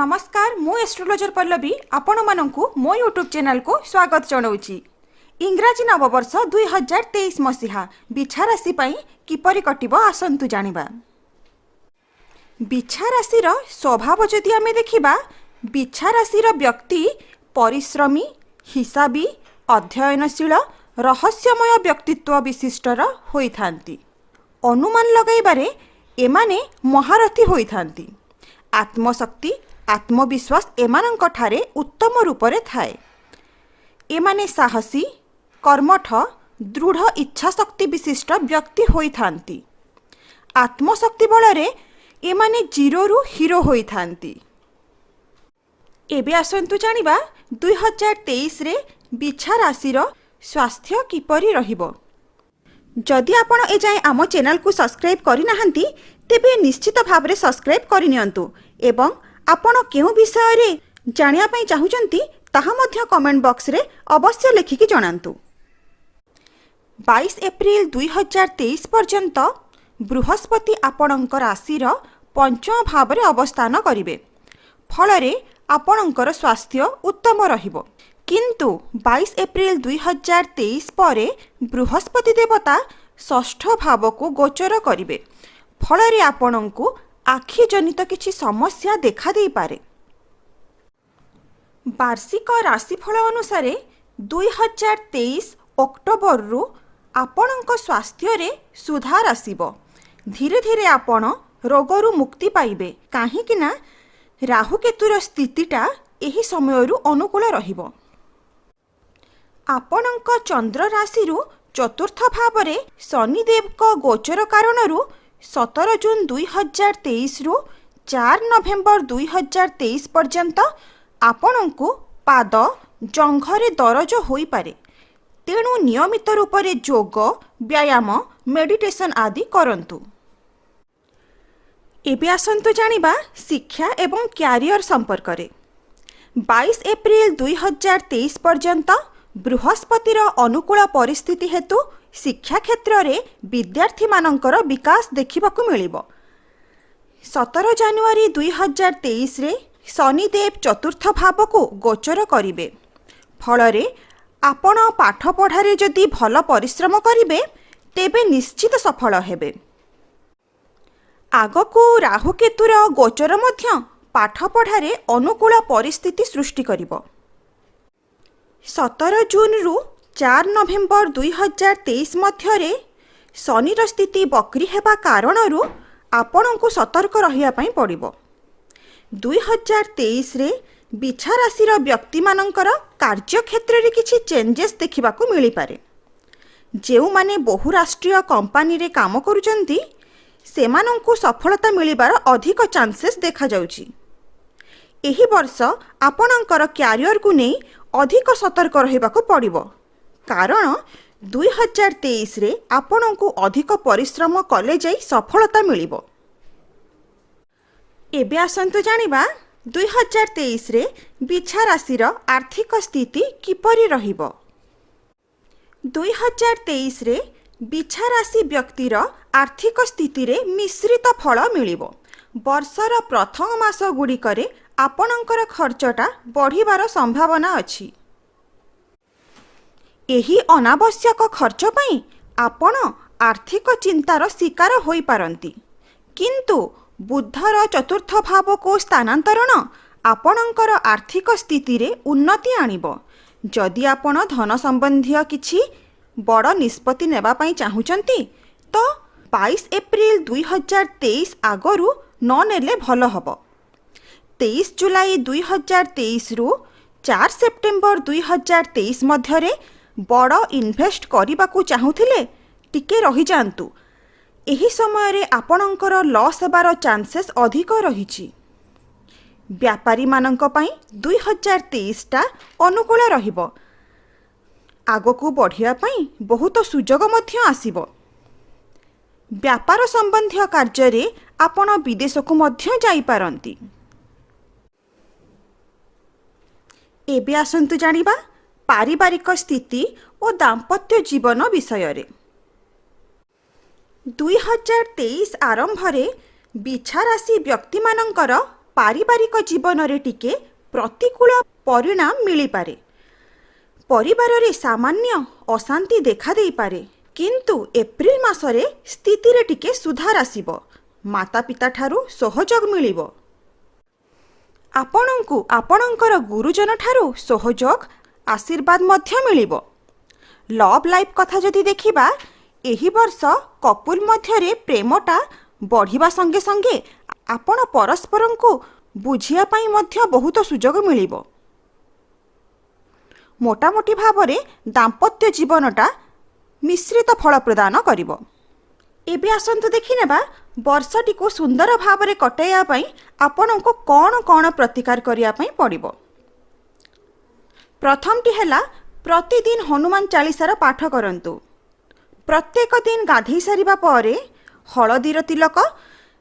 ନମସ୍କାର, ମୁଁ ଏଷ୍ଟ୍ରୋଲୋଜର ପଲ୍ଲବୀ ଆପଣମାନଙ୍କୁ ମୋ ୟୁଟ୍ୟୁବ୍ ଚ୍ୟାନେଲକୁ ସ୍ୱାଗତ ଜଣାଉଛି। ଇଂରାଜୀ ନବବର୍ଷ 2023 ମସିହା ବିଛା ରାଶି ପାଇଁ କିପରି କଟିବ, ଆସନ୍ତୁ ଜାଣିବା। ବିଛା ରାଶିର ସ୍ୱଭାବ ଯଦି ଆମେ ଦେଖିବା, ବିଛା ରାଶିର ବ୍ୟକ୍ତି ପରିଶ୍ରମୀ, ହିସାବୀ, ଅଧ୍ୟୟନଶୀଳ, ରହସ୍ୟମୟ ବ୍ୟକ୍ତିତ୍ୱ ବିଶିଷ୍ଟର ହୋଇଥାନ୍ତି। ଅନୁମାନ ଲଗାଇବାରେ ଏମାନେ ମହାରଥୀ ହୋଇଥାନ୍ତି। ଆତ୍ମଶକ୍ତି, ଆତ୍ମବିଶ୍ୱାସ ଏମାନଙ୍କଠାରେ ଉତ୍ତମ ରୂପରେ ଥାଏ। ଏମାନେ ସାହସୀ, କର୍ମଠ, ଦୃଢ଼ ଇଚ୍ଛାଶକ୍ତି ବିଶିଷ୍ଟ ବ୍ୟକ୍ତି ହୋଇଥାନ୍ତି। ଆତ୍ମଶକ୍ତି ବଳରେ ଏମାନେ ଜିରୋରୁ ହିରୋ ହୋଇଥାନ୍ତି। ଏବେ ଆସନ୍ତୁ ଜାଣିବା, 2023ରେ ବିଛା ରାଶିର ସ୍ୱାସ୍ଥ୍ୟ କିପରି ରହିବ। ଯଦି ଆପଣ ଏଯାଏଁ ଆମ ଚ୍ୟାନେଲକୁ ସବସ୍କ୍ରାଇବ୍ କରିନାହାନ୍ତି, ତେବେ ନିଶ୍ଚିତ ଭାବରେ ସବସ୍କ୍ରାଇବ୍ କରିନିଅନ୍ତୁ ଏବଂ ଆପଣ କେଉଁ ବିଷୟରେ ଜାଣିବା ପାଇଁ ଚାହୁଁଛନ୍ତି, ତାହା ମଧ୍ୟ କମେଣ୍ଟ ବକ୍ସରେ ଅବଶ୍ୟ ଲେଖିକି ଜଣାନ୍ତୁ। 22 ଏପ୍ରିଲ 2023 ପର୍ଯ୍ୟନ୍ତ ବୃହସ୍ପତି ଆପଣଙ୍କ ରାଶିର ପଞ୍ଚମ ଭାବରେ ଅବସ୍ଥାନ କରିବେ। ଫଳରେ ଆପଣଙ୍କର ସ୍ୱାସ୍ଥ୍ୟ ଉତ୍ତମ ରହିବ। କିନ୍ତୁ 22 ଏପ୍ରିଲ 2023 ପରେ ବୃହସ୍ପତି ଦେବତା ଷଷ୍ଠ ଭାବକୁ ଗୋଚର କରିବେ। ଫଳରେ ଆପଣଙ୍କୁ ଆଖିଜନିତ କିଛି ସମସ୍ୟା ଦେଖାଦେଇପାରେ। ବାର୍ଷିକ ରାଶିଫଳ ଅନୁସାରେ 2023 ଅକ୍ଟୋବରରୁ ଆପଣଙ୍କ ସ୍ୱାସ୍ଥ୍ୟରେ ସୁଧାର ଆସିବ। ଧୀରେ ଧୀରେ ଆପଣ ରୋଗରୁ ମୁକ୍ତି ପାଇବେ, କାହିଁକି ନା ରାହୁକେତୁର ସ୍ଥିତିଟା ଏହି ସମୟରୁ ଅନୁକୂଳ ରହିବ। ଆପଣଙ୍କ ଚନ୍ଦ୍ର ରାଶିରୁ ଚତୁର୍ଥ ଭାବରେ ଶନିଦେବଙ୍କ ଗୋଚର କାରଣରୁ 17 ଜୁନ୍ 2023ରୁ 4 ନଭେମ୍ବର 2023 ପର୍ଯ୍ୟନ୍ତ ଆପଣଙ୍କୁ ପାଦ, ଜଙ୍ଘରେ ଦରଜ ହୋଇପାରେ। ତେଣୁ ନିୟମିତ ରୂପରେ ଯୋଗ, ବ୍ୟାୟାମ, ମେଡିଟେସନ୍ ଆଦି କରନ୍ତୁ। ଏବେ ଆସନ୍ତୁ ଜାଣିବା ଶିକ୍ଷା ଏବଂ କ୍ୟାରିୟର ସମ୍ପର୍କରେ। 22 ଏପ୍ରିଲ 2023 ପର୍ଯ୍ୟନ୍ତ ବୃହସ୍ପତିର ଅନୁକୂଳ ପରିସ୍ଥିତି ହେତୁ ଶିକ୍ଷା କ୍ଷେତ୍ରରେ ବିଦ୍ୟାର୍ଥୀମାନଙ୍କର ବିକାଶ ଦେଖିବାକୁ ମିଳିବ। 17 ଜାନୁଆରୀ 2023ରେ ଶନିଦେବ ଚତୁର୍ଥ ଭାବକୁ ଗୋଚର କରିବେ। ଫଳରେ ଆପଣ ପାଠପଢ଼ାରେ ଯଦି ଭଲ ପରିଶ୍ରମ କରିବେ, ତେବେ ନିଶ୍ଚିତ ସଫଳ ହେବେ। ଆଗକୁ ରାହୁକେତୁର ଗୋଚର ମଧ୍ୟ ପାଠପଢ଼ାରେ ଅନୁକୂଳ ପରିସ୍ଥିତି ସୃଷ୍ଟି କରିବ। 17 ଜୁନ୍ରୁ 4 ନଭେମ୍ବର 2023 ମଧ୍ୟରେ ଶନିର ସ୍ଥିତି ବକ୍ରି ହେବା କାରଣରୁ ଆପଣଙ୍କୁ ସତର୍କ ରହିବା ପାଇଁ ପଡ଼ିବ। 2023ରେ ବିଛା ରାଶିର ବ୍ୟକ୍ତିମାନଙ୍କର କାର୍ଯ୍ୟକ୍ଷେତ୍ରରେ କିଛି ଚେଞ୍ଜେସ୍ ଦେଖିବାକୁ ମିଳିପାରେ। ଯେଉଁମାନେ ବହୁରାଷ୍ଟ୍ରୀୟ କମ୍ପାନୀରେ କାମ କରୁଛନ୍ତି, ସେମାନଙ୍କୁ ସଫଳତା ମିଳିବାର ଅଧିକ ଚାନ୍ସେସ୍ ଦେଖାଯାଉଛି। ଏହି ବର୍ଷ ଆପଣଙ୍କର କ୍ୟାରିୟରକୁ ନେଇ ଅଧିକ ସତର୍କ ରହିବାକୁ ପଡ଼ିବ, କାରଣ 2023ରେ ଆପଣଙ୍କୁ ଅଧିକ ପରିଶ୍ରମ କଲେ ଯାଇ ସଫଳତା ମିଳିବ। ଏବେ ଆସନ୍ତୁ ଜାଣିବା, 2023ରେ ବିଛା ରାଶିର ଆର୍ଥିକ ସ୍ଥିତି କିପରି ରହିବ। 2023ରେ ବିଛା ରାଶି ବ୍ୟକ୍ତିର ଆର୍ଥିକ ସ୍ଥିତିରେ ମିଶ୍ରିତ ଫଳ ମିଳିବ। ବର୍ଷର ପ୍ରଥମ ମାସ ଗୁଡ଼ିକରେ ଆପଣଙ୍କର ଖର୍ଚ୍ଚଟା ବଢ଼ିବାର ସମ୍ଭାବନା ଅଛି। ଏହି ଅନାବଶ୍ୟକ ଖର୍ଚ୍ଚ ପାଇଁ ଆପଣ ଆର୍ଥିକ ଚିନ୍ତାର ଶିକାର ହୋଇପାରନ୍ତି। କିନ୍ତୁ ବୁଧର ଚତୁର୍ଥ ଭାବକୁ ସ୍ଥାନାନ୍ତରଣ ଆପଣଙ୍କର ଆର୍ଥିକ ସ୍ଥିତିରେ ଉନ୍ନତି ଆଣିବ। ଯଦି ଆପଣ ଧନ ସମ୍ବନ୍ଧୀୟ କିଛି ବଡ଼ ନିଷ୍ପତ୍ତି ନେବା ପାଇଁ ଚାହୁଁଛନ୍ତି, ତ 22 ଏପ୍ରିଲ 2023 ଆଗରୁ ନ ନେଲେ ଭଲ ହେବ। 23 ଜୁଲାଇ 2023ରୁ 4 ସେପ୍ଟେମ୍ବର 2023 ମଧ୍ୟରେ ବଡ଼ ଇନଭେଷ୍ଟ କରିବାକୁ ଚାହୁଁଥିଲେ ଟିକେ ରହିଯାଆନ୍ତୁ। ଏହି ସମୟରେ ଆପଣଙ୍କର ଲସ୍ ହେବାର ଚାନ୍ସେସ୍ ଅଧିକ ରହିଛି। ବ୍ୟାପାରୀମାନଙ୍କ ପାଇଁ 2023ଟା ଅନୁକୂଳ ରହିବ। ଆଗକୁ ବଢ଼ିବା ପାଇଁ ବହୁତ ସୁଯୋଗ ମଧ୍ୟ ଆସିବ। ବ୍ୟାପାର ସମ୍ବନ୍ଧୀୟ କାର୍ଯ୍ୟରେ ଆପଣ ବିଦେଶକୁ ମଧ୍ୟ ଯାଇପାରନ୍ତି। ଏବେ ଆସନ୍ତୁ ଜାଣିବା ପାରିବାରିକ ସ୍ଥିତି ଓ ଦାମ୍ପତ୍ୟ ଜୀବନ ବିଷୟରେ। 2023 ଆରମ୍ଭରେ ବିଛା ରାଶି ବ୍ୟକ୍ତିମାନଙ୍କର ପାରିବାରିକ ଜୀବନରେ ଟିକେ ପ୍ରତିକୂଳ ପରିଣାମ ମିଳିପାରେ। ପରିବାରରେ ସାମାନ୍ୟ ଅଶାନ୍ତି ଦେଖାଦେଇପାରେ, କିନ୍ତୁ ଏପ୍ରିଲ ମାସରେ ସ୍ଥିତିରେ ଟିକେ ସୁଧାର ଆସିବ। ମାତା ପିତାଠାରୁ ସହଯୋଗ ମିଳିବ। ଆପଣଙ୍କୁ ଆପଣଙ୍କର ଗୁରୁଜନଠାରୁ ସହଯୋଗ, ଆଶୀର୍ବାଦ ମଧ୍ୟ ମିଳିବ। ଲଭ୍ ଲାଇଫ୍ କଥା ଯଦି ଦେଖିବା, ଏହି ବର୍ଷ କପୁଲ ମଧ୍ୟରେ ପ୍ରେମଟା ବଢ଼ିବା ସଙ୍ଗେ ସଙ୍ଗେ ଆପଣ ପରସ୍ପରଙ୍କୁ ବୁଝିବା ପାଇଁ ମଧ୍ୟ ବହୁତ ସୁଯୋଗ ମିଳିବ। ମୋଟାମୋଟି ଭାବରେ ଦାମ୍ପତ୍ୟ ଜୀବନଟା ମିଶ୍ରିତ ଫଳ ପ୍ରଦାନ କରିବ। ଏବେ ଆସନ୍ତୁ ଦେଖିନେବା, ବର୍ଷଟିକୁ ସୁନ୍ଦର ଭାବରେ କଟାଇବା ପାଇଁ ଆପଣଙ୍କୁ କ'ଣ କ'ଣ ପ୍ରତିକାର କରିବା ପାଇଁ ପଡ଼ିବ। ପ୍ରଥମଟି ହେଲା, ପ୍ରତିଦିନ ହନୁମାନ ଚାଳିଶାର ପାଠ କରନ୍ତୁ। ପ୍ରତ୍ୟେକ ଦିନ ଗାଧେଇ ସାରିବା ପରେ ହଳଦୀର ତିଲକ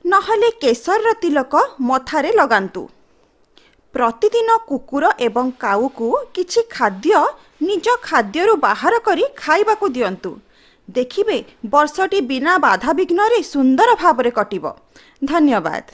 ନହେଲେ କେଶରର ତିଲକ ମଥାରେ ଲଗାନ୍ତୁ। ପ୍ରତିଦିନ କୁକୁର ଏବଂ କାଉକୁ କିଛି ଖାଦ୍ୟ ନିଜ ଖାଦ୍ୟରୁ ବାହାର କରି ଖାଇବାକୁ ଦିଅନ୍ତୁ। ଦେଖିବେ, ବର୍ଷଟି ବିନା ବାଧାବିଘ୍ନରେ ସୁନ୍ଦର ଭାବରେ କଟିବ। ଧନ୍ୟବାଦ।